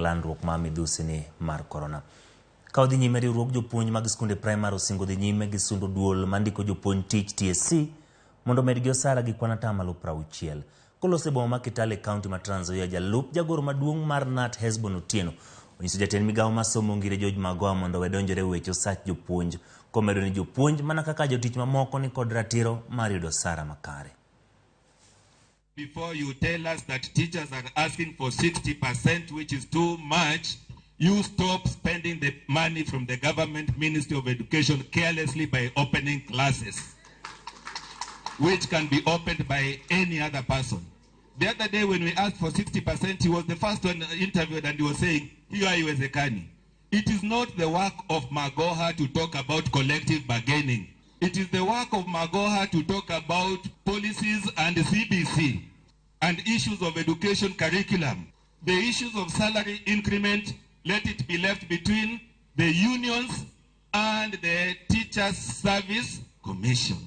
Landruok mar midhusi ni mar korona. Ka odhi nyime, riwruog jopuonj mag skunde primary osingo dhi nyime gi sundo duol mandiko jopuonj tich TSC mondo omedgi osara gi kwan 60%. Koloso e boma ma Kitale e kaunti ma Trans Nzoia, jalup jagoro maduong' mar KNUT Hesbon Otieno onyiso jatend migawo mar somo Ngire George Magoha mondo owe donjore e weche osach jopuonj, komedo ni jopuonj mana kaka jotich mamoko ni kod ratiro mar yudo osara makare. Before you tell us that teachers are asking for 60%, which is too much, you stop spending the money from the government Ministry of Education carelessly by opening classes, which can be opened by any other person. The other day when we asked for 60%, he was the first one interviewed and he was saying, hiyo haiwezekani. It is not the work of Magoha to talk about collective bargaining. It is the work of Magoha to talk about policies and CBC and issues of education curriculum. The issues of salary increment, let it be left between the unions and the Teachers Service Commission.